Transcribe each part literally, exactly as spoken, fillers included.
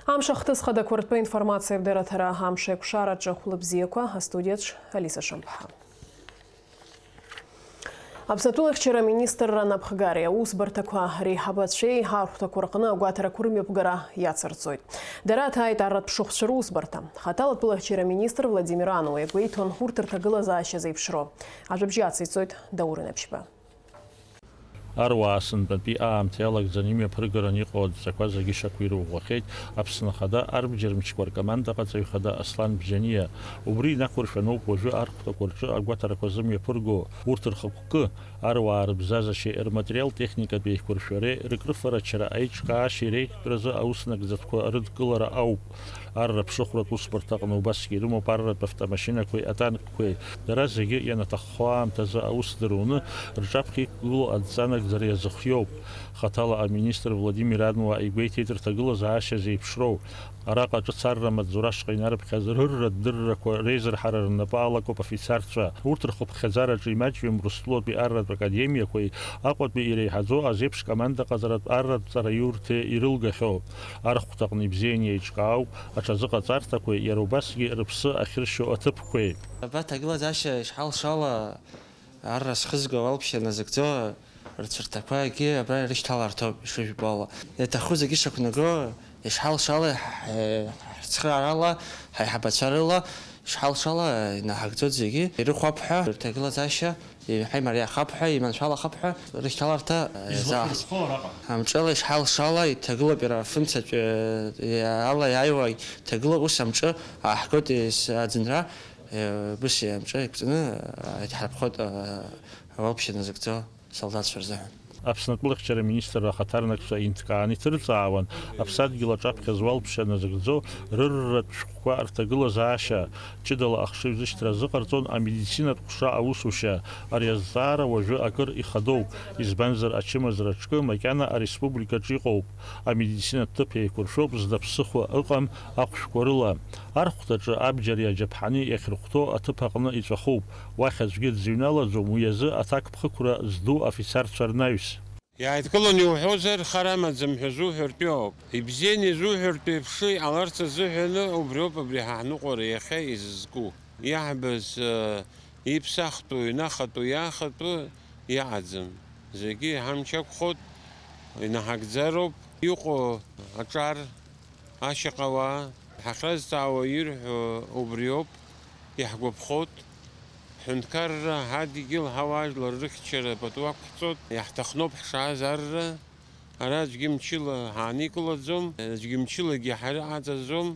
Амш ахҭыс хадақәа ртәы информациа абдераҭара амш аиқәшараҿы хәлыбзиақәа, астудиаҿ Алиса Шамԥҳа. Аԥсны атәылахьчара аминистрра анапхгареи аусбарҭақәа реиҳабацәеи архәҭақәа рҟны агәаҭарақәа рымҩаԥгара иацырҵоит. Дара аҭааит арратә ԥшыхәцәа русбарҭа. Хаҭала атәылахьчара аминистр Владимир Ануа иагәеиҭон урҭ рҭагылазаашьа зеиԥшроу. Ажәабжь ациҵоит Даур Инаԥшьба. Аруаа сынтәантәи аамҭа иалагӡаны имҩаԥыргараны иҟоу адҵақәа зегьы шьақәирӷәӷәахьеит Аԥсны Ахада арбџьар мчқәа ркомандаҟаҵаҩ хада Аслан Бжьаниа. Убри инақәыршәаноуп уажәы архәҭақәа рҿы агәаҭарақәа зымҩаԥырго. Урҭ рхықәкы, аруаа рыбзазашьеи рматериал-техникатә еиқәыршәареи рыкрыфарачара аиҿкаашьеи реиӷьтәразы аус нагӡатәқәа рыдкылара ауп. Арра ԥшыхәратә усбарҭаҟны убасгьы ирымоуп арратә автомашьынақәеи атанкқәеи. Дара зегьы ианаҭаххо аамҭазы аус дыруны, рҿаԥхьа иқәгылоу адҵа нагӡара иазыхиоуп. Хаҭала аминистр Владимир Ануа игәеиҭеит рҭагылазаашьа зеиԥшроу. Араҟа ҿыц арра амаҵзура ашҟа инарыԥхьаз рырратә дыррақәа реизырҳара рнапы алакуп афицарцәа. Урҭ рхыԥхьаӡараҿы имаҷҩым Урыстәылатәи арратә академиақәеи Аҟәатәи иреиҳаӡоу азеиԥш командаҟаҵаратә арратә ҵараиурҭеи ирылгахьоу. Архәҭаҟны ибзианы еиҿкаауп аҽазыҟаҵарҭақәеи иара убасгьы рыԥсы ахьыршьо аҭыԥқәеи. Абра аҭагылазаашьа ишҳалшала арра зхызго, ауалԥшьа назыгӡо рцәырҭақәагьы абра ирышьҭаларҭоуп ишыжәбо ала. Иаҭаху зегьы шақәнаго ишҳалшала, ҳ-, ҳцхыраарала, ҳаиҳабацәа рыла ишҳалшала инаҳагӡоит зегьы. Ирыхәап ҳәа рҭагылазаашьа, иҳаимариахап ҳәа, иманшәалахап ҳәа рышьҭаларҭа, э, излахәыцхо араҟа. Амҿала ишҳалшала иҭагылоуп иара афымцаҿ, э, ала иааиуа иҭагылоуп, ус амҿы ааҳгоит, э, с-, аӡынра, э, быс амҿы иқәҵаны, э, иҭҳарԥхоит, э, ауалԥшьа назыгӡо солдатцәа рзыҳәан. Аԥсны атәылахьчара аминистрра ахаҭарнакцәа инҭкааны иҭырҵаауан, аԥсадгьыл аҿаԥхьа зуалԥшьа назыгӡо рырратә шәҟәқәа рҭагылазаашьа, ҷыдала ахшыҩзышьҭра азыҟарҵон амедицинатә ҟәша аусушьа. Ари азҵаара уажәы акыр ихадоуп, избанзар, ачымазара аҿкы макьана ареспубликаҿ иҟоуп. Амедицинатә ҭыԥ еиқәыршәоуп, зда ԥсыхәа ыҟам ахәшәқәа рыла. Архәҭаҿы абџьари аџьаԥҳани иахьырхәҭоу аҭыԥ аҟны иҵәахуп. Уахь аӡәгьы дзыҩналаӡом, уи азы аҭакԥхықәра зду афицарцәа рнаҩс. Иааидкыланы иуҳәозар, хар амаӡам ҳәа зуҳәартә иҟоуп. Ибзианы изуҳәартә еиԥш иҟаларц азыҳәаны убриоуп абри ҳаныҟәара иахьа изызку. Иаҳбаз, э, иԥсахтәу, инахатәу, иаахатәу иаҟаӡам. Зегьы иҳамч ақәхоит, инаҳагӡароуп. Иҟоу аҿар, ашьаҟауаа, ҳахьрызҵаауа ирҳәо убриоуп, иаҳгәаԥхоит. Ҳҳәынҭқарра, ҳадгьыл, ҳауаажәлар рыхьчара пату ақәҳҵоит, иаҳҭахноуп ҳшааз арра. Ара аӡәгьы мчыла ҳааникылаӡом, аӡәгьы мчылагьы ҳарыҟаҵаӡом.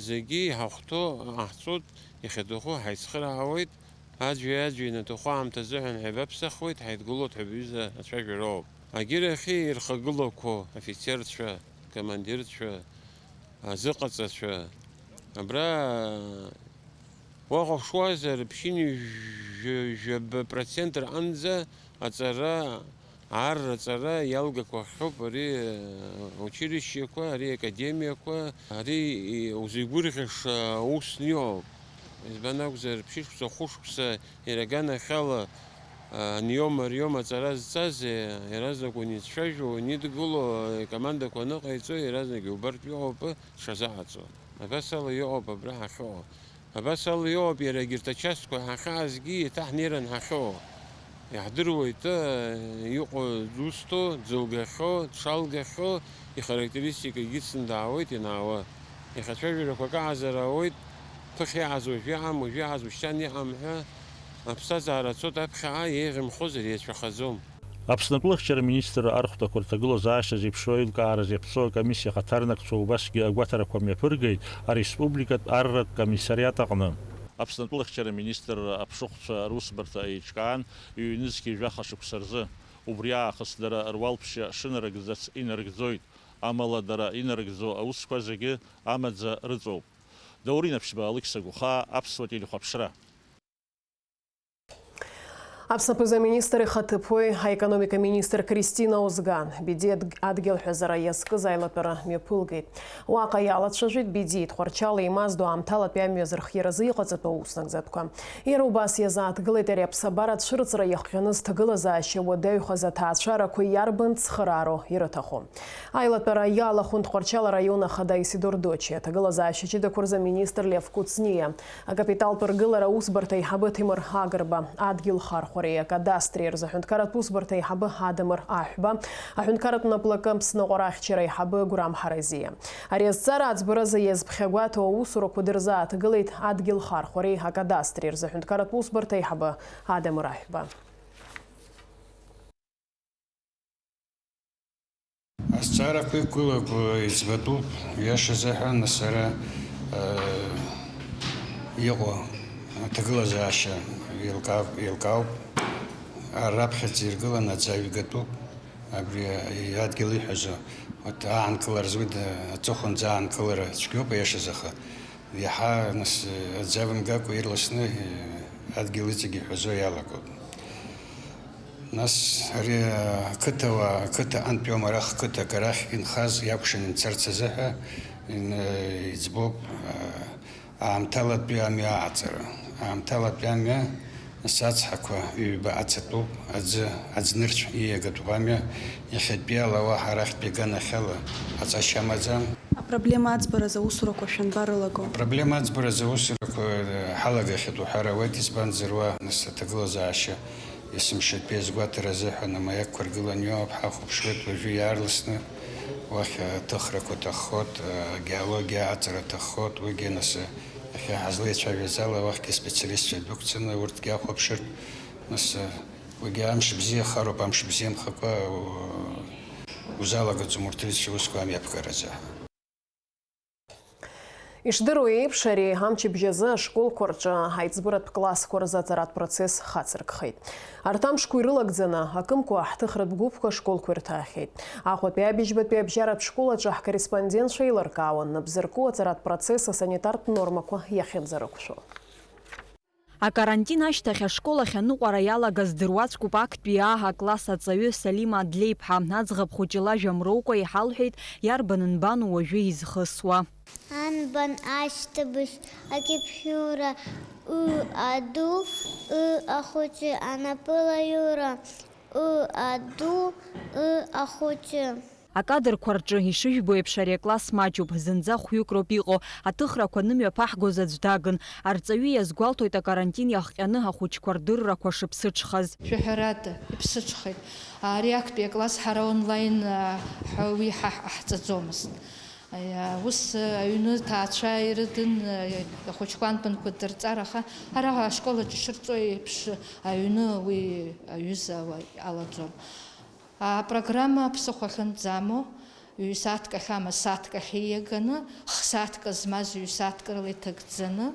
Зегьы иҳахәҭоу ҟаҳҵоит, иахьаҭаху ҳаицхыраауеит, аӡәи-аӡәи ианаҭаху аамҭа азыҳәан ҳаибаԥсахуеит, ҳаидгылоит ҳәа бҩыза ацәажәароуп. Агьырахьы ирхагылақәоу афицерцәа, командирцәа, азыҟаҵацәа, абра уахәаԥшуазар, ԥшьынҩажәа процент рҟынӡа аҵара, аарра аҵара иалгақәахьоуп ари, э, училищеқәа, ари академиақәа, ари, и, узеигәырӷьаша усны иҟоуп. Избан акәзар, ԥшьышықәса, хәышықәса иара аганахьала, а, аниом-ариом аҵара зҵаз, э, иаразнак уаницәажәо, уанидгыло, э, икомандақәа аныҟаиҵо, иаразнак иубартә иҟоуп, э, дшазаҟаҵо. Абас ала иҟоуп абра ҳахьыҟоу. Абас ала иҟоуп иара егьырҭ ачастқәа ҳахьаазгьы еиҭа ҳнеиран ҳахьыҟоу. Иаҳдыруеит, э, иҟоу дзусҭоу, дзылгахьоу, дшалгахьоу, ихарактеристикагьы ыцны даауеит ианаауа. Ихацәажәарақәа акаазар ауеит, ԥыхьа иааз уажә иҟам, уажә иааз ушьҭан иҟам ҳәа. Аԥсҭазаара ацоит аԥхьаҟа, еиӷьымхозар еицәахаӡом. Аԥсны атәылахьчара аминистрра архәҭақәа рҭагылазаашьа зеиԥшроу аилкаара зеиԥҵоу акомиссиа ахаҭарнакцәа убасгьы агәаҭарақәа мҩаԥыргеит ареспубликатә арратә комиссариат аҟны. Аԥсны атәылахьчара аминистрра аԥшыхәцәа русбарҭа еиҿкаан ҩ-нызқьи жәаха шықәса рзы. Убри аахыс дара руалԥшьа шынарыгӡац инарыгӡоит, амала дара инарыгӡо аусқәа зегьы амаӡа рыҵоуп. Даур Инаԥшьба, Алықьса Гәыхаа, Аԥсуа телехәаԥшра. Аԥсны аԥыза-министр ихаҭыԥуаҩ, аекономика министр Кристина Озган, Бедиа адгьылҳәазара иазкыз аилатәара мҩаԥылгеит. Уаҟа иалацәажәеит Бедиа Тҟәарчал еимаздо аамҭалатәи амҩа азырхиаразы иҟаҵатәу аус нагӡатәқәа. Иара убас иазааҭгылеит ари аԥсабара ацәырҵра иахҟьаны зҭагылазаашьа уадаҩхаз аҭаацәарақәа иарбан цхыраароу ирыҭаху. Аилатәара иалахәын Тҟәарчал араион ахада Исидор Дочиа, аҭагылазаашьа ҷыдақәа рзы аминистр Лев Кәыҵниа, акапиталтә ргылара аусбарҭа аиҳабы Ҭемыр Агрба, адгьыл хархәареи акадастри рзы аҳәынҭқарратә усбарҭа аиҳабы Адамыр Аҳәба, аҳәынҭқарратә наплакы Аԥсны аҟәара ахьчара аиҳабы Гәырам Ҳаразиа. Ари азҵаара аӡбаразы иазԥхьагәаҭоу аусурақәа дырзааҭгылеит адгьыл хархәареи акадастри рзы аҳәынҭқарратә усбарҭа аиҳабы Адамыр Аҳәба. Азҵаарақәа иқәгылақәо иӡбатәуп, иашазы ҳәа, нас ара, э, иҟоу аҭагылазаашьа еилкаауп, еилкаауп. Ар раԥхьаӡа иргыланы аӡы аҩгатәуп, абри адгьыл иҳәазо. Урҭ аанкылара зуеит, аҵыхәанӡа аанкылара цәгьоуп, иашазы, аха иаҳа, нас, аӡы авымгакәа ирласны, э, адгьыл иҵегь иҳәазо иалагоит. Нас ари ақыҭауаа, ақыҭа антәиуама, арахь қыҭак арахь инхаз иакәшан имцарц азыҳәа ин-, иӡбоуп, а, аамҭалатәи амҩа аҟаҵара. Аамҭалатәи амҩа, нас, ацҳақәа ҩба ацатәуп, аӡы, аӡнырцә ииагатәуп амҩа, иахьатәиала уаҳа арахьтәи аганахьала аҵашьа амаӡам. Апроблема аӡбаразы аусурақәа шәанбарылаго? Апроблема аӡбаразы аусурақәа, э, ҳалагахьеит уҳәар ауеит, избанзар уа, нас, аҭагылазаашьа есымшатәи азгәаҭара азыҳәан амаиакқәа ргыланы иоуп, ҳахәаԥшуеит уажәы иаарласны, уахь аҭыхрақәа ҭаххоит, агеологиа аҵара ҭаххоит, уигьы, нас, иахьа ҳазлеицәажәаз ала, уахьгьы специалистцәа дәықәҵаны урҭгьы ахәаԥшыртә, нас, уигьы амш бзиахароуп, амш бзиамхакәа у-, узалагаӡом урҭ рзы аусқәа амҩаԥгаразы. Ишдыру еиԥш, ари амчыбжь азы ашколқәа рҿы аиҵбыратә классқәа рзы аҵаратә процесс хацыркхеит. Арҭ амшқәа ирылагӡаны, акымкәа ҳҭыхратә гәыԥқәа ашколқәа ирҭаахьеит. Аҟәатәи абыжьбатәи абжьаратә школ аҿы ҳкорреспондентцәа еилыркаауан нап зырку аҵаратә процесс асанитартә нормақәа иахьынӡарықәшәо. Акарантин ашьҭахь ашкол ахь аныҟәара иалагаз дыруаӡәкуп актәи А акласс аҵаҩы Салима Адлеиԥҳа. Аӡӷаб хәыҷы лажәа мроукәа иҳалҳәеит, иарбан нбан уажәы изхысуа. Анбан ашьҭыбжь, акьыԥхьура, ы аду, ы ахәыҷы, анапылаиура, ы аду, ы ахәыҷы. Акадрқәа рҿы, ишыжәбо еиԥш, ари акласс маҷуп, зынӡа хәҩык роуп иҟоу, аҭыхрақәа анымҩаԥаҳгоз аӡә дагын. Арҵаҩы иазгәалҭоит акарантин иахҟьаны ахәыҷқәа рдыррақәа шыԥсыҽхаз. Шәаҳәарада, иԥсыҽхеит. Ари актәи акласс ҳара онлайн, а, ҳәа уи ҳа ҳҟаҳҵаӡомызт. Аиа, ус, а, аҩны ҭаацәа ирыдын, а, ахәыҷқәа анбанқәа дырҵар, аха ара ашкол аҿы ишырҵо еиԥш, аҩны уи аҩыза уа иҟалаӡом. Апрограмма ԥсыхәа ахьынӡамоу, ҩ-сааҭк ахьамаз сааҭк ахьиаганы, х-сааҭк змаз ҩ-сааҭк рыла иҭагӡаны,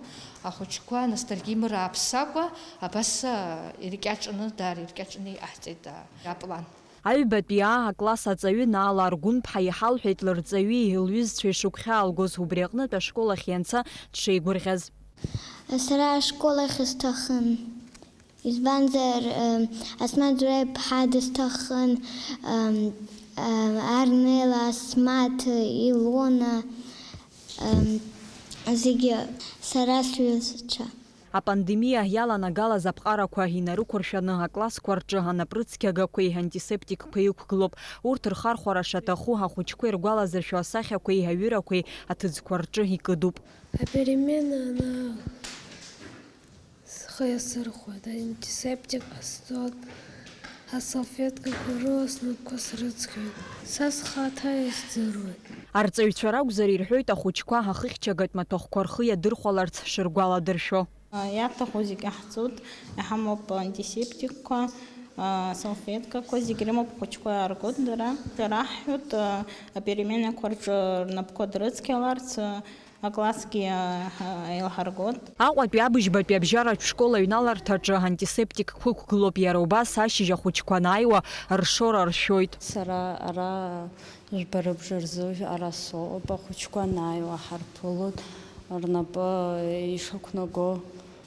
ахәыҷқәа нас даргьы имырааԥсакәа, абас, а, иркьаҿны, даара иркьаҿны иҟаҳҵеит, а, аплан. Аҩбатәи А акласс аҵаҩы Наала Аргәынԥҳа иҳалҳәеит лырҵаҩи лҩызцәеи шыгәхьаалгоз, убри аҟнытә ашкол ахь ианца дшеигәырӷьаз. Сара ашкол ахь сҭахын. Избанзар, э, Асмаҭ Џьураԥҳа дысҭахын, э, э, Арнела, Асмаҭ, Илона, э, зегьы сара сҩызцәа. Апандемиа иаланагалаз аԥҟарақәа инарықәыршәаны аклассқәа рҿы анапрыцқьагақәеи антисептикқәеи ықәгылоуп. Урҭ рхархәара шаҭаху ахәыҷқәа иргәалазыршәо асахьақәеи аҩырақәеи аҭыӡқәа рҿы икыдуп. Аперемена анаал, схы иасырхәоит, аантисептик ҟасҵоит, асалфеткақәа рыла снапқәа срыцқьоит. Са схаҭа издыруеит. Арҵаҩцәа ракәзар, ирҳәоит ахәыҷқәа ахыхьчагатә маҭәахәқәа рхы иадырхәаларц шыргәаладыршәо. Иаҭаху зегь ҟаҳҵоит, иҳамоуп антисептикқәа, асалфеткақәа, зегь рымоуп, ахәыҷқәа иааргоит дара. Раҳҳәоит, апеременақәа рҿы рнапқәа дрыцқьаларц, аклассгьы, а, еилҳаргоит. Аҟәатәи абыжьбатәи абжьаратә школ аҩналарҭаҿы антисептик қәықәгылоуп, иара убас ашьыжь ахәыҷқәа анааиуа ршора ршәоит. Сара ара жәба рыбжа рзы ара соуп, ахәыҷқәа анааиуа ҳарԥылоит, рнапы ишықәнаго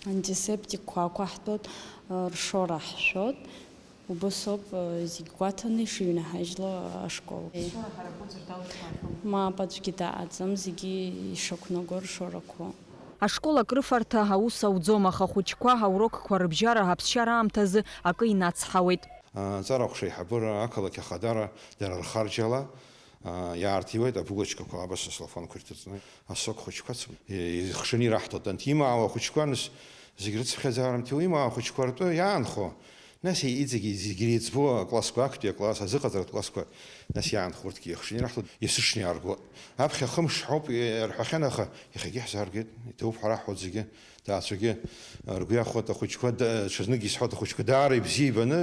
антисептикқәа ақәаҳтәоит, Ршора ҳшәот, убыс ауп, зегь гәаҭаны ишыҩнаҳажьло ашкол. Зшора ҳаракуӡыр далшахьоу? Мап, аӡәгьы даҟаӡам, зегьы ишақәнаго ршорақәоу. Ашкол акрыфарҭа аус ауӡом, аха ахәыҷқәа аурокқәа рыбжьара аԥсшьара аамҭазы акы инацҳауеит. Аҵара аҟәша аиҳабыра, ақалақь ахадара дара рхарџьала, аа, иаарҭиуеит абулочкақәа, абас аслофонқәа ирҭыҵны, асок хәыҷқәа ц-, е-, ихшаны ираҳҭоит. Анҭ имаауа ахәыҷқәа, нас, зегь рыцыԥхьаӡара анҭиуа, имаауа ахәыҷқәа ртәы иаанхо, нас, е-, иҵегьы зегь иреиҵбу аклассқәа, актәи акласс, азыҟаҵаратә классқәа, нас иаанхо урҭгьы ихшаны ираҳҭоит, есышшны иааргоит. Аԥхьа хымш ҳауп, е-, рҳәахьан, аха иахьагьы ҳзааргеит, иҭабуп ҳәа раҳҳәоит зегьы. Ҭаацәагьы ргәы иахәоит ахәыҷқәа, да-, ҽазнык исҳәоит, ахәыҷқәа даара ибзиа ибаны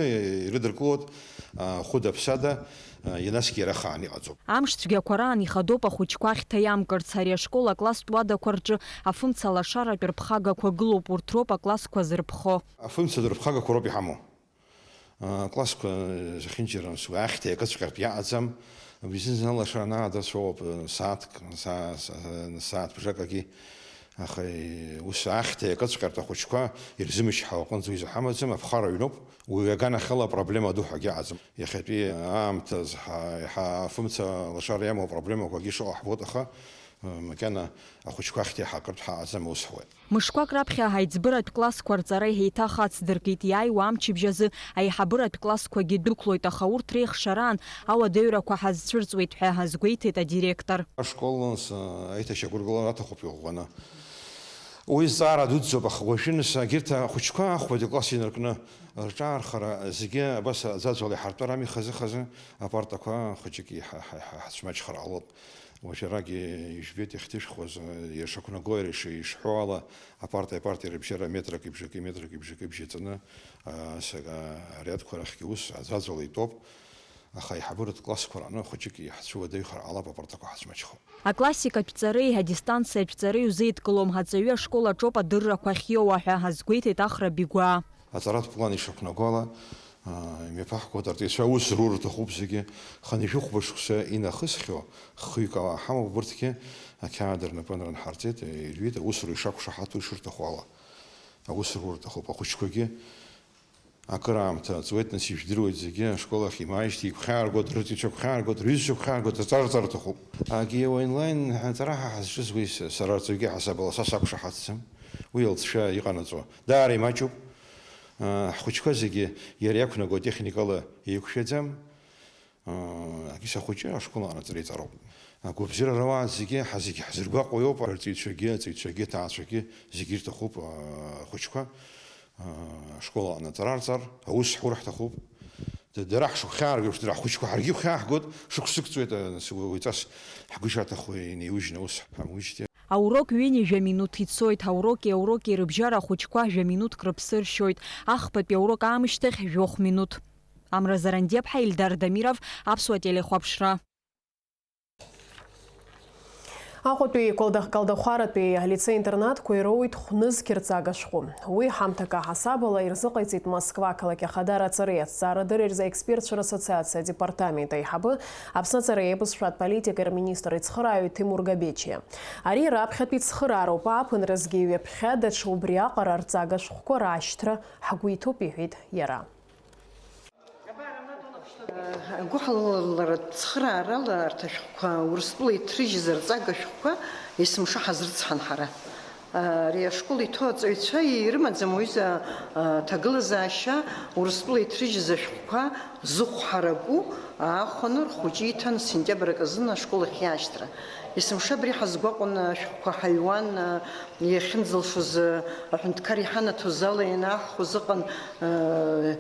ирыдыркылоит, а, хәыда-ԥсада, а, насгьы иара хаан иҟаҵоуп. Амш цәгьақәа раан ихадоуп ахәыҷқәа ахьҭа иамкырц. Ари ашкол акласстә уадақәа рҿы афымца лашаратә рԥхагақәа гылоуп, урҭ роуп аклассқәа зырԥхо. Афымцатә рыԥхагақәа роуп иҳамоу. Аклассқәа зехьынџьара ус уи ахьҭа иакыҵәҟьартә иаҟаӡам. Абри зны-зынла ашара анаадырцәоуп, сааҭк, са-, са-, сааҭ бжакгьы. Аха, ус ахьҭа иакыҵәҟьартә ахәыҷқәа ирзымычҳауа аҟынӡа уи заҳамаӡам, аԥхара ҩноуп. Уи аганахьала апроблема ду ҳәагьы аҟаӡам. Иахьатәи аамҭаз ҳа-, ҳа-, афымца лашара иамоу апроблемақәагьы шыҟоу ҳбоит, аха, макьана ахәыҷқәа ахьҭа иаҳакыртә ҳаҟаӡам, ус ҳуеит. Мышқәак раԥхьа аиҵбыратә классқәа рҵара еиҭах ацдыркит, иааиуа амчыбжь азы аиҳабыратә классқәагьы дәықәлоит, аха урҭ реихшараан ауадаҩрақәа ҳазцәырҵуеит ҳәа азгәеиҭеит адиректор. Ашкол анс-, аиҭашьақәыргылара аҭахуп иӷәӷәаны. Уи зҵаара дуӡӡоуп, аха уажәы нас егьырҭ ахәыҷқәа ахәбатәи акласс инаркны рҿаархара зегьы абас аӡәаӡәала иҳартәарами хазы-хазы, апартақәа хәыҷык иҳа-, ҳа-, ҳа-, ҳацәмаҷхар ҟалоит. Уажәарагьы ижәбеит иахьҭышәхуаз, ишақәнаго, иара иш-, ишҳәо ала, апарта-апарта ирыбжьара метрак ибжаки, метрак ибжаки бжаҵаны, а, сага-, ариадқәа рахьгьы ус аӡәаӡәала итәоуп, аха аиҳабыратә классқәа рҟны хәыҷык иаҳцәуадаҩхар ҟалап, апартақәа ҳацәмаҷхоуп. Аклассикатә ҵареи адистанциатә ҵареи узеидкылом, аҵаҩы ашкол аҿоуп адыррақәа ахьиоуа ҳәа азгәеиҭеит Ахра Бигәаа. Аҵаратә план ишақәнаго ала, аа, имҩаԥаҳгоит, арҵаҩцәа аус рур рҭахуп зегьы. Хынҩажәи хәба шықәса инахысхьоу хҩык ала ҳамоуп, урҭгьы ақьаад рнапы анрынҳарҵеит, ирҩит, аусура ишақәшаҳаҭу ишырҭаху ала. Аус рур рҭахуп ахәыҷқәагьы. Акыраамҭа ҵуеит, нас ижәдыруеит зегьы, ашкол ахь имааижьҭеи игәхьааргоит, рыҭаацәа гәхьааргоит, рҩызцәа гәхьааргоит, аҵара рҵар рҭахуп. Агеоинлайн аҵара ҳа ҳазҿыз уи с-, сара арҵаҩгьы ҳасабала са сақәшаҳаҭӡам. Уи алҵшәа иҟанаҵо даара имаҷуп. Ҳхәыҷқәа зегьы иара иақәнаго атехникала еиқәшәаӡам. Агьыс ахәыҷы ашкол аҟны аҵара иҵароуп. Агәабзиара руаа зегьы, ҳа зегьы ҳзыргәаҟуа иоуп, арҵаҩцәагьы, аҵаҩцәагьы, аҭаацәагьы, зегьы ирҭахуп, ахәыҷқәа, ашкол аҟны аҵара арҵар, аус ҳур ҳҭахуп. Д-, дара ҳшыгәхьаарго еиԥш, дара ҳхәыҷқәа ҳаргьы игәхьаахгоит, шықәсык ҵуеит, нас уи ҵас ҳгәы ишаҭаху инеиужьны аус ҳамуижьҭеи. Аурок ҩынҩажәа минуҭ ицоит, ауроки ауроки рыбжьара ахәыҷқәа жәа минуҭк рыԥсы ршьоит, ахԥатәи аурок аамышьҭахь жәохә минуҭ. Амра Зарандиаԥҳа, Ильдар Дамиров, Аԥсуа телехәаԥшра. Аҟәатәи Калда-, Калдахәаратәи алицеи-интернатқәа ироуит хә-нызқь рҵага шәҟәы. Уи ҳамҭак аҳасабала ирзыҟаиҵеит Москва ақалақь ахадара аҵареи аҭҵаарадырреи рзы аекспертцәа рассоциациа адепартамент аиҳабы, Аԥсны аҵареи аибашьратә политикеи рминистр ицхырааҩы Тимур Габечиа. Ари раԥхьатәи цхыраароуп, ааԥынразгьы ҩаԥхьа даҽа убриаҟара рҵага шәҟәқәа раашьҭра ҳгәы иҭоуп, иҳәеит иара. Агәыҳалалратә цхыраарала арҭ ашәҟәқәа, Урыстәыла иҭрыжьыз арҵага шәҟәқәа есымша ҳазрыцҳан ҳара. Ари ашкол иҭоу аҵаҩцәа ирымаӡам уҩыза, а, ҭагылазаашьа, Урыстәыла иҭрыжьыз ашәҟәқәа зыхә ҳараку аахәаны рхәыҷы иҭан сентиабр аказын ашкол ахь иаашьҭра. Есымша абри ҳазгәаҟуан, ашәҟәқәа ҳаҩуан, а, иахьынӡалшоз, а, аҳәынҭқар иҳанаҭоз ала ианааҳхәоз ыҟан, а,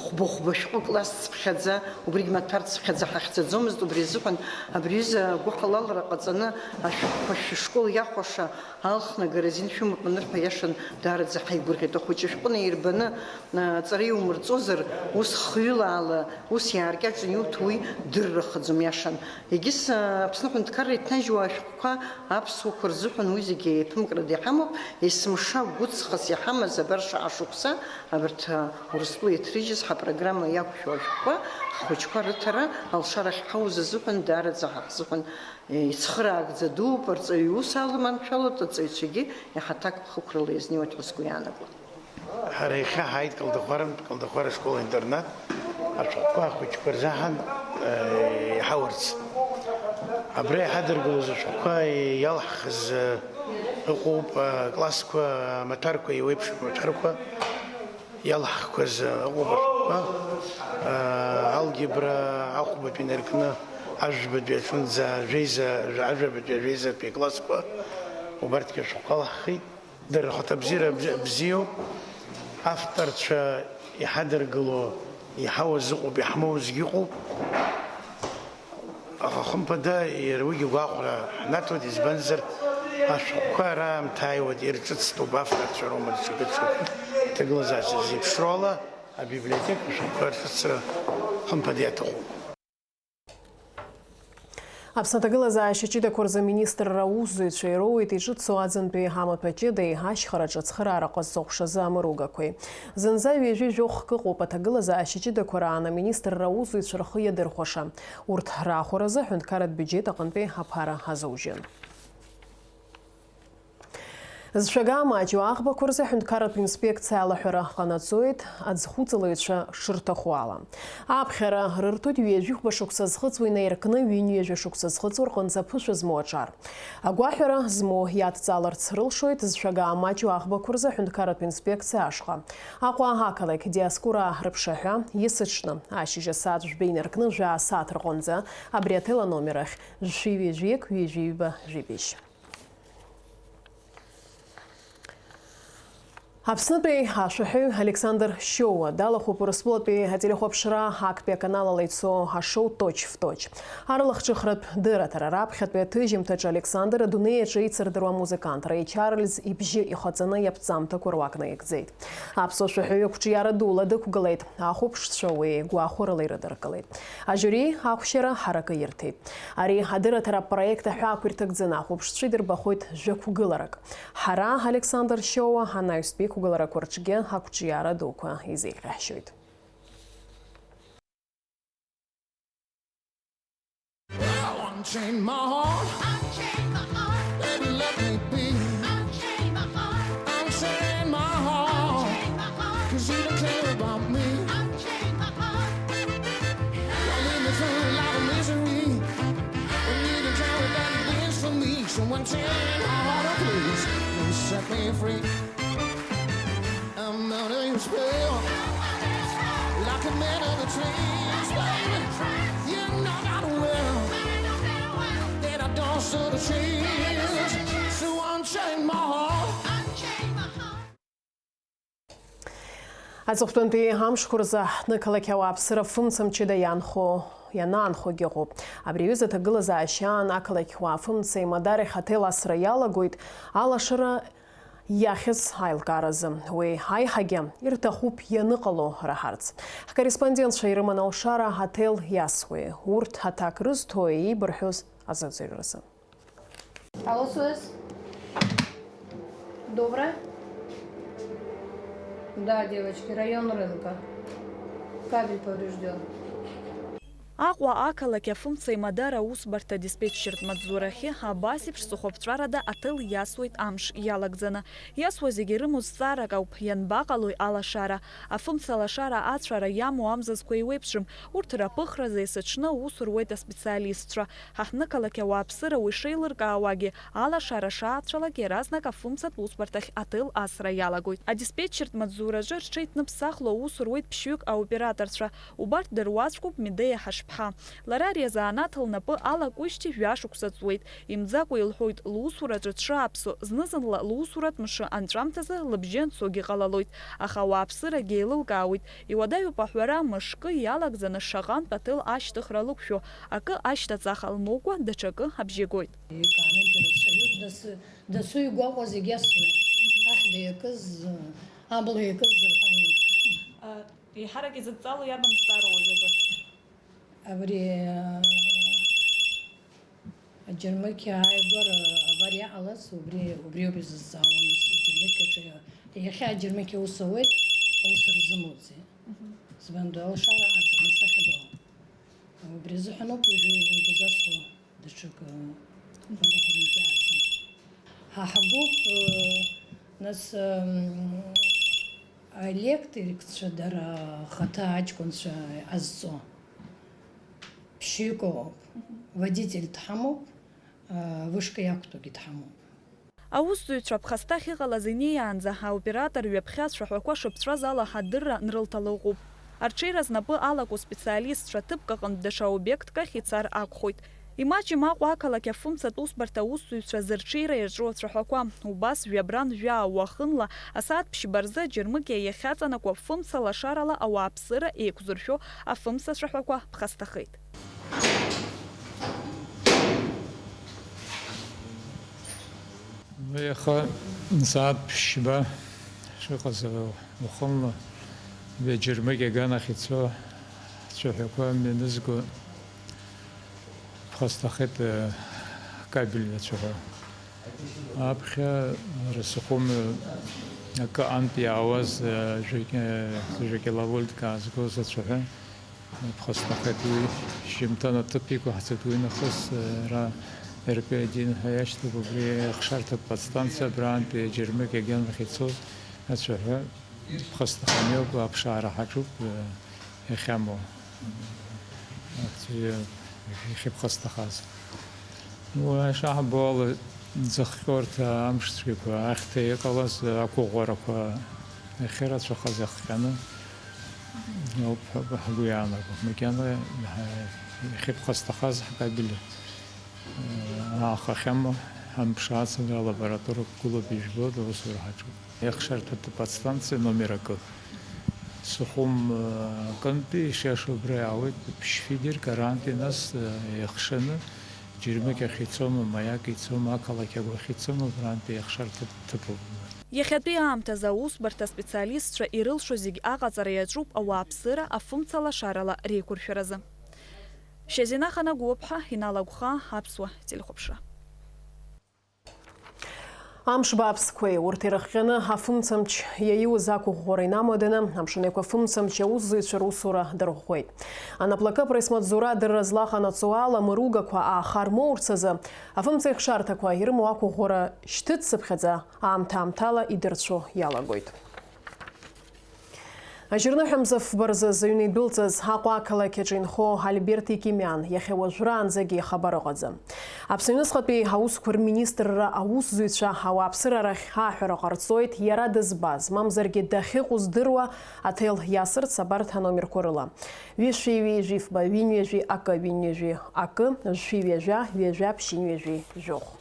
хәба-хәба шәҟәы класс цыԥхьаӡа, убригь маҭәар цыԥхьаӡа ҳахьӡаӡомызт, убри азыҳәан абри аҩыза агәыҳалалра ҟаҵаны ашәҟәқәа шәышкол иахәаша алхнагара азин шәымоуп анырҳәа, иашан, даараӡа ҳаигәырӷьеит. Ахәыҷы шәҟәы наирбаны, а, аҵара иумырҵозар, ус хҩылаала, ус иааркьаҿны иуҭо уи дыррахаӡом, иашан. Егьыс, а, Аԥсны аҳәынҭқарра иҭнажьуа ашәҟәқәа аԥсуақәа рзыҳәан уи зегьы еиԥымкрада иҳамоуп, есымша гәыҵхас иҳамаз абар шаҟа шықәса абарҭ, а, Урыстәыла иҭрыжьыз ҳапрограмма иақәшәо ашәҟәқәа, ҳхәыҷқәа рыҭара алшарахь ҳауз азыҳәан даараӡа ҳа ҳзыҳәан, е, ицхыраагӡа дууп, арҵаҩы иус алыманшәалоит, аҵаҩцәагьы иаҳа аҭак хықәрала иазнеиуеит ҳәа сгәы иаанагоит. Ҳара иахьа ҳааит Калдахәарантә, Калдахәара школ-интернат ашәҟәқәа ахәыҷқәа рзаҳан, э, иҳауарц. Абра иҳадыргылоз ашәҟәқәа иалҳхыз, э, ыҟоуп, э, классқәа, амаҭәарқәа, еиуеиԥшым амаҭәарқәа иалҳхқәаз, э, ыҟоуп ашәҟәқәа. Э, алгебра ахәбатәи инаркны ажәбатәи аҿынӡа, жәеиза, ажәабатәи ажәеизатәи аклассқәа, убарҭгьы ашәҟәқәа алаҳхит. Дара рхаҭабзиара бз-, бзиоуп, авторцәа иҳадыргыло, иҳауаз ыҟоуп, иаҳмоузгьы ыҟоуп. Аха хымԥада, иара уигьы гәахәара ҳнаҭоит, избанзар, ашәҟәқәа раамҭа ааиуеит, ирҿыцтәуп авторцәа роума даҽакы-даҽакы. Аҭагылазаашьа зеиԥшроу ала, абиблиотека ашәҟәқәа рҿыцра хымԥада иаҭахуп. Аԥсны аҭагылазаашьа ҷыдақәа рзы аминистрра аусзуҩцәа ироуеит иҿыцу аӡынтәи амаҭәа ҷыдеи ашьхараҿы ацхыраара ҟазҵо ҟәшазы амыругақәеи. Зынӡа ҩажәи жәохәк ыҟоуп аҭагылазаашьа ҷыдақәа раан аминистрра аусзуҩцәа рхы иадырхәаша. Урҭ рахәаразы аҳәынҭқарратә биуџьет аҟынтәи аԥара азоужьын. Зшәага амаҷу аӷбақәа рзы аҳәынҭқарратә инспекциа алаҳәара ҟанаҵоит, аӡхәыҵалаҩцәа шырҭаху ала. Аԥхьара рырҭоит ҩажәихәба шықәса зхыҵуа инаиркны ҩынҩажәа шықәса зхыҵуа рҟынӡа аԥышәа змоу аҿар. Агәаҳәара змоу иадҵаларц рылшоит зшәага амаҷу аӷбақәа рзы аҳәынҭқарратә инспекциа ашҟа. Аҟәа ақалақь Диоскура рыԥшаҳәа, есыҽны, ашьыжь асааҭ жәба инаркны жәаа сааҭ рҟынӡа абри аҭел аномер ахь, жәшәи ҩажәи ҩажәи ҩба жәибжь. Аԥснытәи ашәаҳәаҩ Александр Шьоуа далахәуп Урыстәылатәи ателехәаԥшра актәи аканал ала ицо ашоу Точь в точь. Арлахҿыхратә дырраҭара раԥхьатәи аҭыжьымҭаҿы Александр адунеи аҿы ицырдыруа амузыкантра ичарльз ибжьы ихаҵаны иаԥҵамҭақәа руак наигӡеит. Аԥсуа шәаҳәаҩы қәҿиара дула дықәгылеит, ахәаԥшцәа уи гәахәарыла ирыдыркылеит. Ажиури ақәшьара ҳаракы ирҭеит. Ари адырраҭара апроект аҳәаақәа ирҭагӡаны ахәаԥшцәа идырбахоит жәақәгыларак. Ҳара, Александр Шьоуа, анаҩстәи қәгыларақәа рҿгьы ақәҿиара дуқәа изеиӷьаҳшьоит. Unchain my heart. Unchain my heart. Baby, let me be. Unchain my heart. Unchain my heart. Unchain my heart. 'Cause you don't care about me. Unchain my heart. You're living through a lot of misery. When you don't care what that means for me. So unchain my heart, oh please. And set me free. I'm out of your spell. Like a man of the trees, baby. You know darn well that I don't sort of change. So unchain my heart. Аҵыхәтәантәи амшқәа рзы ҳҭнықалақь ауааԥсыра фымца мчыда иаанхо, ианаанхогьы ыҟоуп. Абри аҩыза аҭагылазаашьа аан ақалақь уаа фымцеи мадарахь аҭел асра иалагоит, алашара иахьыз аилкааразы. Уи аиҳагьы ирҭахуп ианыҟало раҳарц. Ҳкорреспондентцәа ирыман алшара аҭел иасуеи, урҭ аҭак рызҭои еибырҳәоз азыӡырҩразы. Алло, СОС. Доброе. Да, девочки, район рынка. Кабель поврежден. Аҟәа ақалақь афымца имадара аусбарҭа диспетчертә маҵзурахьы абас еиԥш ҵыхәаԥҵәарада аҭел иасуеит амш иалагӡаны. Иасуа зегьы ирымоу зҵаарак ауп, ианбаҟалои алашара? Афымца алашара ацәара иамоу амзызқәа еиуеиԥшым, урҭ раԥыхразы есыҽны аус руеит аспециалистцәа. Ҳаҳҭнықалақь ауааԥсыра уи шеилыркаауагьы, алашара шаацәалак иаразнак афымцатә усбарҭахь аҭел асра иалагоит. Адиспетчертә маҵзураҿы рҽеиҭныԥсахло аус руеит ԥшьҩык аоператорцәа. Убарҭ дыруаӡәкуп Медеиа Ҳашԥҳа. Лара ари азанааҭ лнапы алакуижьҭеи жәа шықәса ҵуеит. Имӡакәа илҳәоит, лусураҿы дшааԥсо, зны-зынла лусуратә мшы анҵәамҭазы лыбжьы анцогьы ҟалалоит, аха ауааԥсырагьы еилылкаауеит. Иуадаҩуп аҳәара, мышкы иалагӡаны шаҟантә аҭел ашьҭыхра лықәшәо, акы ашьҭаҵаха лмоукәа, даҽакы абжьы гоит. Икаамеҭи рацәаҩуп, дасы, дасу игәаҟуа зегь асуеит. Ахьда иакыз, абла иакыз зырҳәан еиԥш. А, еиҳарак изыдҵало иарбан зҵаара уажәазы? Абри, а, аџьармыкьа ааигәара авариа ҟалаз, убри, убриоуп изызҵаауа, нас, аџьармыкьаҿы иа-, иахьа аџьармыкьа ус ауеит, аус рзымоузеи? Мгм. Избанду, алашара аӡам, асахьа ду. Убри азыҳәаноуп уажәы, уажәы изасуа даҽакы, мгм, авариа ҳзынкьааӡа. Ҳа ҳагәоуп, э, нас, м, Аелектрикцәа дара рхаҭа аҷкәынцәа иҟазҵо ԥшьҩык ыҟоуп, водитель дҳамоуп, вышка иақәтәоугьы дҳамоуп. Аусзуҩцәа ԥхасҭа ахьыҟалаз инеиаанӡа аоператор ҩаԥхьа ацәаҳәақәа шыԥҵәаз ала ҳадырра нрылҭало ыҟоуп. Арҽеира знапы алаку специалистцәа ҭыԥк аҟынтә даҽа обиектк ахь ицар акәхоит. Имаҷым Аҟәа ақалақь афымцатә усбарҭа аусзуҩцәа зырҽеира иаҿу ацәаҳәақәа, убас жәабран жәаа уахынла асааҭ ԥшьба рзы Џьармыкьа иахьаҵанакуа фымца лашарала ауааԥсыра еиқәзыршәо афымца цәаҳәақәа ԥхасҭахеит. Иаха сааҭ ԥшьба шыҟаз уахынла, Џьармыкьа аганахь ицо ацәаҳәақәа мҩанызго ԥхасҭахеит, э, ҳкабель ацәаҳәа. Аԥхьа Расухом, э, акы антә иаауаз, э, жәа-, э, жәа-киловольтк аазгоз ацәаҳәа ԥхасҭахеит. Уи шьжьымҭан аҭыԥ иқәаҳҵеит, уи нахыс, э, ара РП один ҳәа иашьҭоуп, убри ахшарҭатә подстанциа абраантәи аџьармыкьа аганахь ицоз ацәаҳәа ԥхасҭаханы иоуп, аԥшаара ҳаҿуп, э, иахьамоу, ахьӡ-, иахьыԥхасҭахаз. Уи ишаҳбо ала, ӡахҟьоит амш цәгьақәа, ахьҭа иҟалаз ақәыӷәӷәарақәа ахьырацәахаз иахҟьаны ауп ҳәа ҳгәы иаанаго. Макьана иахьыԥхасҭахаз ҳкабель аахахьама, ҳамԥшааӡара алабораториа гәылабыжәбоит, аусура ҳаҿуп. Иахшарҭатәы подстанциа номер акы. Сухум, э, акынтәи ишиашоу убра иаауеит, ԥшь-фидерк арантәи нас, э, иахшаны, Џьармыкьахь ицома, Маиак ицома, ақалақь агәахь ицома, абрантәи иахшарҭатәы ҭыԥуп. Иахьатәи аамҭазы аусбарҭа специалистцәа ирылшо зегь аҟаҵара иаҿуп ауааԥсыра афымца лашарала реиқәыршәаразы. Шьазина Ханагәыԥҳа, Инал Агәхаа, Аԥсуа телехәаԥшра. Амш бааԥсқәеи, урҭ ирыхҟьаны афымцамч иаиуз ақәыӷәӷәара инамаданы, Амшын Еиқәа афымцамч аусзуҩцәа русура дырӷәӷәеит. Анаплакы апресс-маҵзура адырра злаҟанаҵо ала, мыругақәа ааха рмоурц азы, афымцеихшарҭақәа ирымоу ақәыӷәӷәара шьҭыццыԥхьаӡа аамҭа-аамҭала идырцәо иалагоит. Ажьырныҳәа мза фба рзы зыҩны идәылҵыз Аҟәа ақалақь аҿы инхо Альберт Икимиан иахьа уажәраанӡагьы ихабар ыҟаӡам. Аԥсны аҩныҵҟатәи аусқәа рминистрра аусзуҩцәа ауааԥсыра рахь аҳәара ҟарҵоит, иара дызбаз, мамзаргьы дахьыҟоу здыруа аҭел иасырц абарҭ аномерқәа рыла: ҩышәи ҩажәи фба, ҩынҩажәи акы, ҩынҩажәи акы, жәшәи ҩажәа, ҩажәа ԥшьынҩажәи жәохә.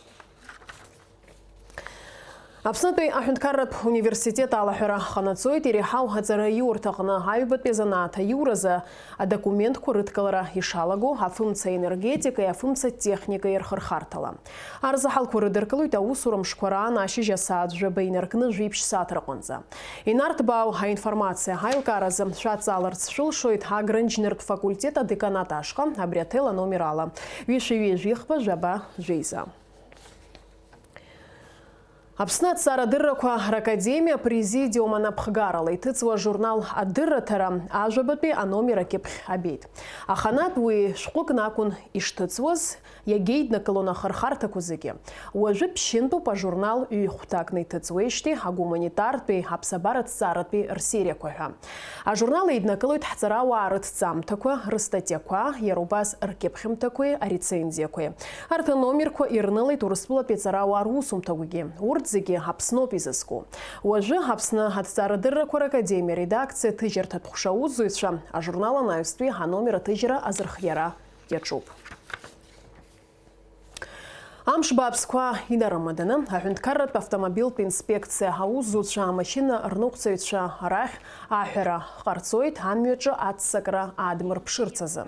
Аԥснытәи аҳәынҭқарратә университет алаҳәара ҟанаҵоит иреиҳау аҵараиурҭаҟны аҩбатәи азанааҭ аиуразы адокументқәа рыдкылара ишалаго афымца енергетикеи афымца техникеи рхырхарҭала. Арзаҳалқәа рыдыркылоит аусура мшқәа раан ашьыжь асааҭ жәаба инаркны жәиԥшь сааҭ рҟынӡа. Инарҭбаау аинформациа аилкааразы шәаҵаларц шәылшоит Агрынџьныртә факультет адеканат ашҟа абри аҭел аномер ала, ҩышәи ҩажәи хба, жәаба жәеиза. Аԥсны аҭҵаарадыррақәа ракадемиа апрезидиум анапхгарала иҭыҵуа ажурнал Адырраҭара ажәабатәи аномер акьыԥхь абеит. Аханатә уи шәҟәыкны акәын ишҭыҵуаз, иагьеиднакылон ахырхарҭақәа зегьы. Уажәы ԥшьынтәуп ажурнал ҩ-хәҭакны иҭыҵуеижьҭеи агуманитартәи, аԥсабараҭҵааратәи рсериақәа ҳәа. Ажурнал еиднакылоит ҳҵарауаа рыҭҵамҭақәа, рыстатиақәа, иара убас ркьыԥхьымҭақәеи арецензиақәеи. Арҭ аномерқәа ирнылеит Урыстәылатәи аҵарауаа русумҭақәагьы. Урҭ зегьы Аԥсноуп изызку. Уажәы Аԥсны аҭҵаарадыррақәа ракадемиа аредакциа аҭыжьырҭатә ҟәша аусзуҩцәа ажурнал анаҩстәи аномер аҭыжьра азырхиара иаҿуп. Амш бааԥсқәа инарымаданы, аҳәынҭқарратә автомобильтә инспекциа аусзуҩцәа амашьына рныҟәцаҩцәа рахь аҳәара ҟарҵоит амҩаҿы аццакра аадмырԥшырц азы.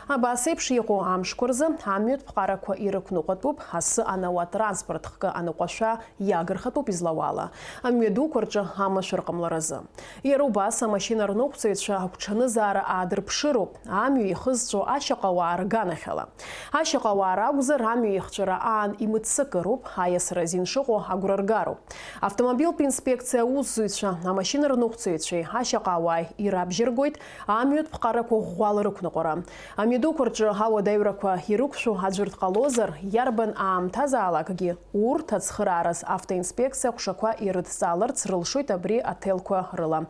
Абас еиԥш иҟоу амшқәа рзы амҩатә ԥҟарақәа ирықәныҟәатәуп, асы анауа транспорт хкы аныҟәашәа иагырхатәуп излауала, амҩадуқәа рҿы амашәыр ҟамларазы. Иара убас амашьына рныҟәцаҩцәа агәҽанызаара аадырԥшыроуп, амҩа ихызҵәо ашьаҟауаа рганахьала. Ашьаҟауаа ракәзар, амҩа ихҵәара Ан имыццакыроуп, аиасра азин шыҟоу агәра ргароуп. Автомобильтә инспекциа аусзуҩцәа, амашьына рныҟәцаҩцәеи ашьаҟа ауааи ирабжьыргоит, амҩатә ԥҟарақәа ӷәӷәала рықәныҟәара. Амҩадуқәа рҿы ауадаҩрақәа ирықәшәо аӡәыр дҟалозар, иарбан аамҭазаалакгьы урҭ ацхыраараз автоинспекциа аҟәшақәа ирыдҵааларц рылшоит абри аҭелқәа рыла.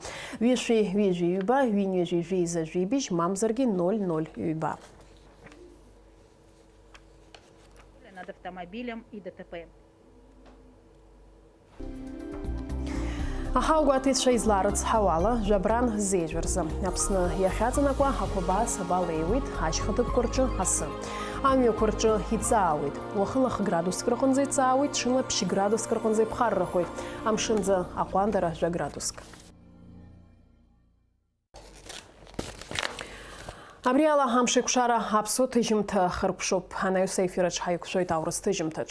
Ҩышәи ҩыжәи ҩба, ҩынҩажәи жәеиза жәибжь, мамзаргьы ноль ноль ҩба. Над автомобилем и ДТП. Аҳауагәаҭаҩцәа излаарыцҳауала, жәабран зежә рзы Аԥсны иахьаҵанакуа ақәабаа сабалеиуеит, ашьха ҭыԥқәа рҿы асы. Амҩақәа рҿы иҵаауеит. Уахынла х-градуск рҟынӡа иҵаауеит, ҽынла ԥшь-градуск рҟынӡа иԥхаррахоит. Амшынӡы аҟәандара жәа-градуск. Абри ала амшеикәшара аԥсуа ҭыжьымҭа хыркәшоуп. Анаҩс аефир аҿы ҳаиқәшәоит аурыс ҭыжьымҭаҿ.